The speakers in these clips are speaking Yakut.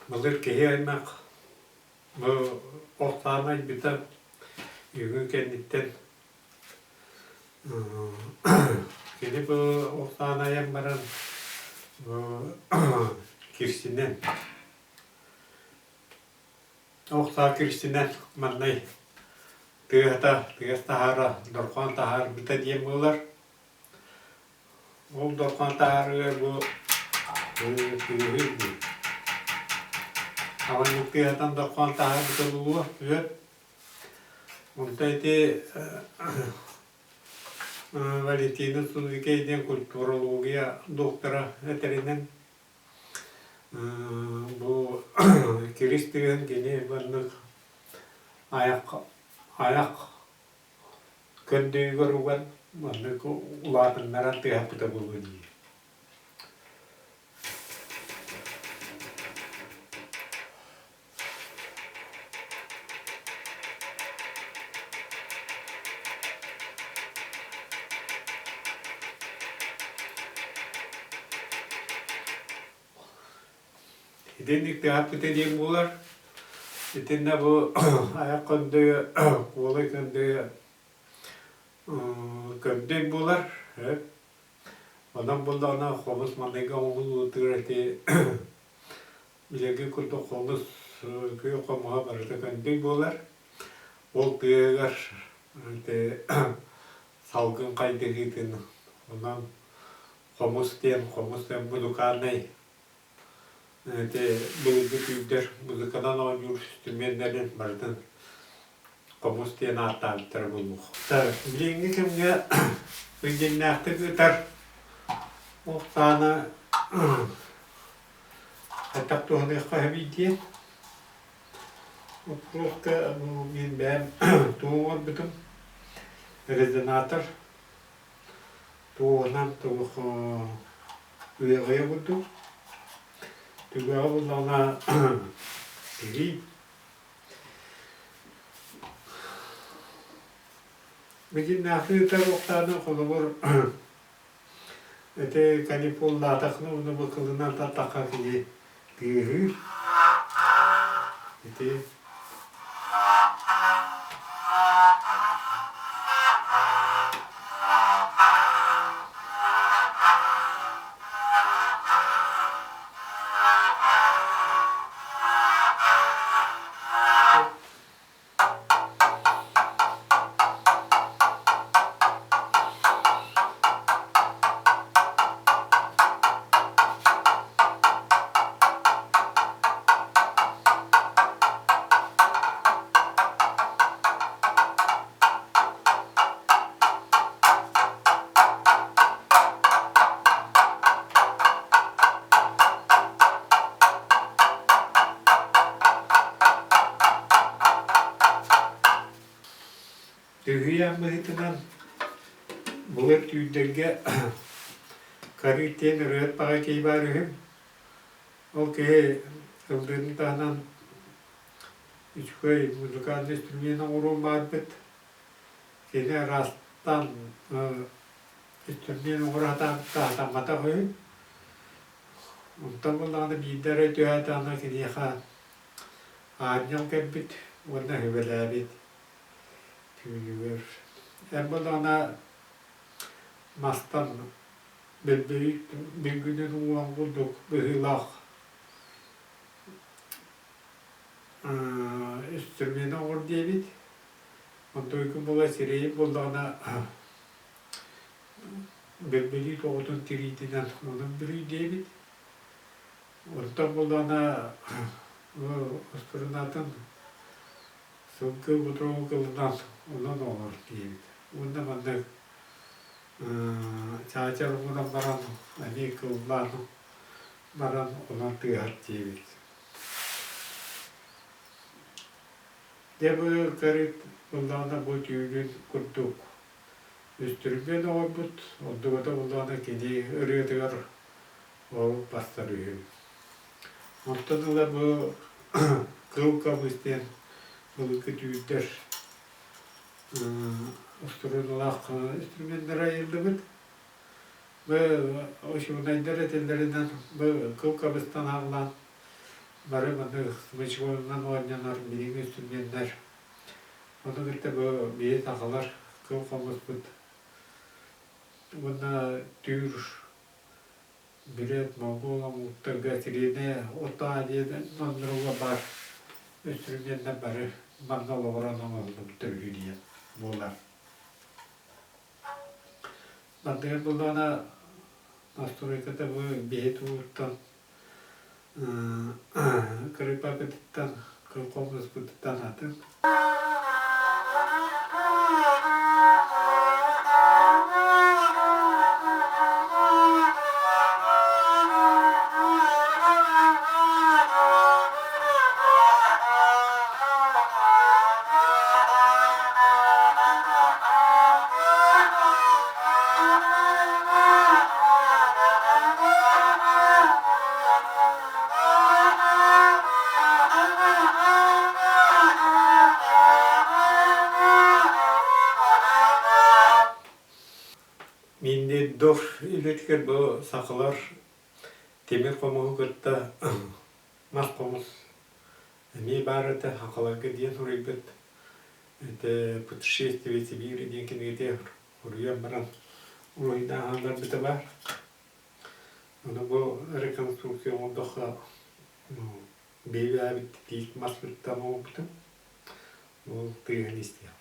Былыр киһи аймах бу ох сааны айбыта үҥүү кэнниттэн кини бу ох сааны айан баран бу кирсинэн ох саа кирсинэн маннай тыаһата тыас таһаара дорҕоон таһаарбыта диэн буолар. Ол дорҕоон таһаарыыга бу тыаһыыр дии. Аҕынньык тыаһатан дорҕоон таһаарбыта буолуо үһү. Онто ити Валентина Сузикей диэн культурология доктора этэринэн бу кирис тыаһын кини маннык айах айах Көрдөйүгэр уган маннык улаатыннаран тыаһаппыта буолуо дии. Итинник тыаһаппыта диэн буолар. Итиннэ бу айах көрдөйө, куолай көрдөйө көрдөй буолар. Онон буоллаҕына хомус маҥнайгы оҥоһуллуутугар ити билэргит курдук хомус күөх хомуһа барыта көндүй буолар. Ол тыаһыгар ити салгын хайдыһыытын онон хомус диэн хомус диэн музыкальнай ити былыргы түүрдэр музыканан оонньуур инструменнэрин барытын хомус диэн ааттаабыттара буолуох. Билиҥҥи кэмҥэ билиҥнээхтик ытар ох сааны хайдах туһаныахха сөбүй диэн боппуруоска мин бэйэм тугу оҥорбутум резонатор Туоһунан туох ыаҕайа курдук. Түгэҕэ буллаҕына тирии. Билиннээхтик ыытар уохтааны холобур ити каникуллаатахына уонна бу кылынан тартахха кини тыаһыыр. Ити Үһүйээн быһыытынан былыр түүрдэргэ Карыт диэн ырыаһыт баҕайы киһи баар үһү. Ол киһи ыллыырын таһынан үчүгэй музыкальнай инструмент оҥоруон баҕарбыт. Кини араастаан инструмент оҥоро сатаабыт да сатамматах үһү. Онтон буоллаҕына биирдэ эрэ түһээтэҕинэ киниэхэ аанньал кэлбит уонна сүбэлээбит түүнүгэр. Эн буоллаҕына мастан бөлбөйүт бүлгүнүн уҥуоҕун курдук быһыылаах инструмены оҥор диэбит. Онтуйгун була сирэйин буллаҕына бөлбөлүүт оҕотун тириитинэн онон бүрүй диэбит. Онтон буоллаҕына устурунатын сылгы ботуруогу кылынан онон оҥор диэбит. Уонна маннык чаачар оҥорон баран эмиэ кыллаан баран онон тыаһат диэбит. Дьэ бу көрүт буоллаҕына бу түүнүн курдук үстүрүмүөн оҥорбут, онтуката буоллаҕына кини ырыатыгар ол бастар үһү. Онтон ыла бу кыл кабыс диэн былыргы түүрдэр устуруналаах инструменнара айыллыбыт. Бу учуонайдар этэллэринэн бу кыл кабыстан аҕалан. Бары маннык смычконунан оонньонор билиҥҥи инструменнар. Ону кытта бу биһи сахалар кыл хомуспут уонна түүр Бүрээт, монгол омуктарга сириэнэ отаа диэн оннуруга баар инструменнар бары манна олоҕуран оҥоһуллубуттар үһү диэн буолар. Бардыгар буоллаҕына настройката бу биһи тууттан кырыыппапытыттан кыл хомуспутуттан атын. Миннеддов үлэтигэр бу сахалар тимир хомуһу кытта мас хомус эмиэ баар этэ сахаларга диэн суруйбут это «Путешествие Сибири» диэн кинигэтэ уруйан баран уруһуйдаан хаалларбыта баар. Ону бу реконструкция оҥордоххо биһилээбит тиит маспыттан оҥорбутум. Ол тыаһын истиэх.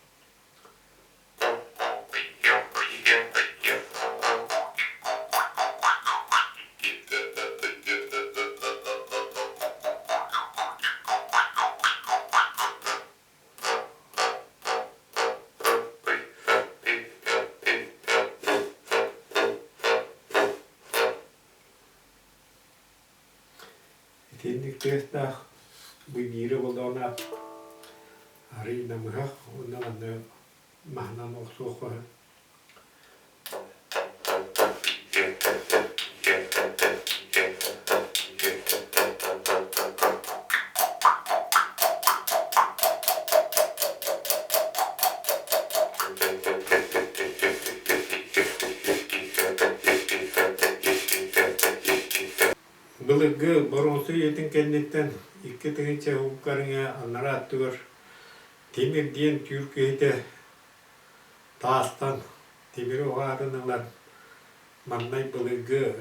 Итинник тыастаах быйдиирэ буоллаҕына арыый намыһах уонна манна маһынан охсуохха сөп. Былыргы боруонсу үйэтин кэнниттэн 2000 уһуккарыҥа анараа өттүгэр тимир диэн түүр киһитэ таастан тимири уһаарын ылан маннай былыргы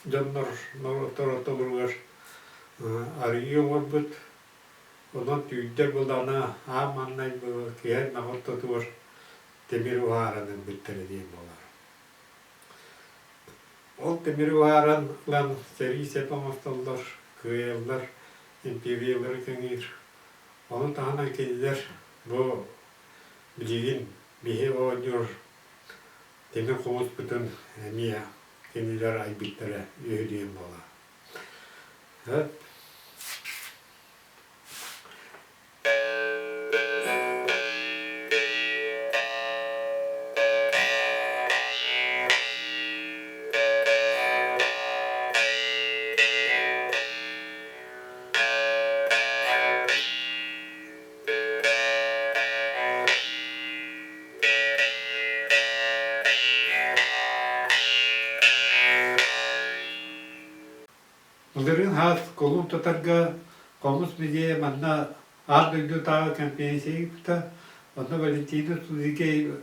дьоннор норуоттар ортолоругар арыйыы оҥорбут. Онон түүрдэр былаана аан маҥнай киһи аймах ортотугар тимир уһааран ылбыттара диэн буолар. Ол тимири уһааран ылан сэрии сэп оҥостоллор, кыайаллар, империялары кэҥиир. Ону таһынан кинилэр бу билигин биһи оонньуур тимир хомуспутун эмиэ кинилэр айбыттара үһү диэн буолар. Былырыын хаас кулун тутарга хомус музейа манна аан дойдутааҕы конференция ыыппыта. Онно Валентина Сузикей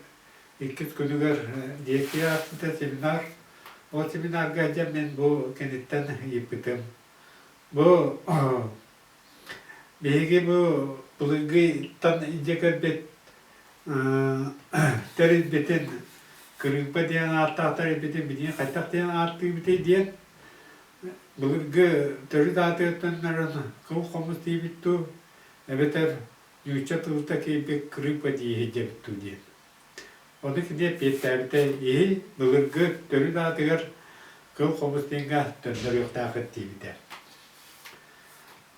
иккис күнүгэр лекция аахпыта семинар. Ол семинарга дьэ мин бу киниттэн ыйыппытым. Бу биһиги бу былыргыттан илдьэ кэлбит тэрилбитин кырыымпа диэн ааттаах тэрилбитин билигин хайдах диэн ааттыыбытый диэн былыргы төрүт аатыттан кыл хомус диибит дуу эбэтэр нуучча тылыта киирбит кырыымпа дии сылдьабыт дуу диэн. Ону кини эппиэттээбитэ иһи былыргы төрүт аатыгар кыл хомус диэҥҥэ төннөрүөхтээххит диэбитэ.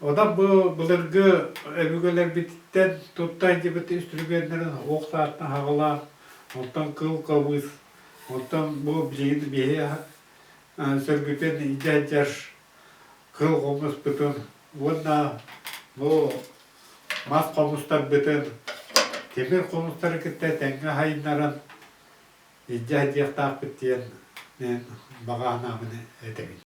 Онон бу былыргы өбүгэлэрбититтэн тутта сылдьыбыт үстүрүмүөннэрин ох сааттан хаҕылаах, онтон кыл хомус, онтон бу билигин биһи сөргүтэн илдьэ сылдьар кыл хомуспутун уонна бу мас хомустарбытын тимир хомустары кытта тэҥҥэ хайыннаран илдьэ сылдьыахтаахпыт диэн мин баҕа санаабын этэбин.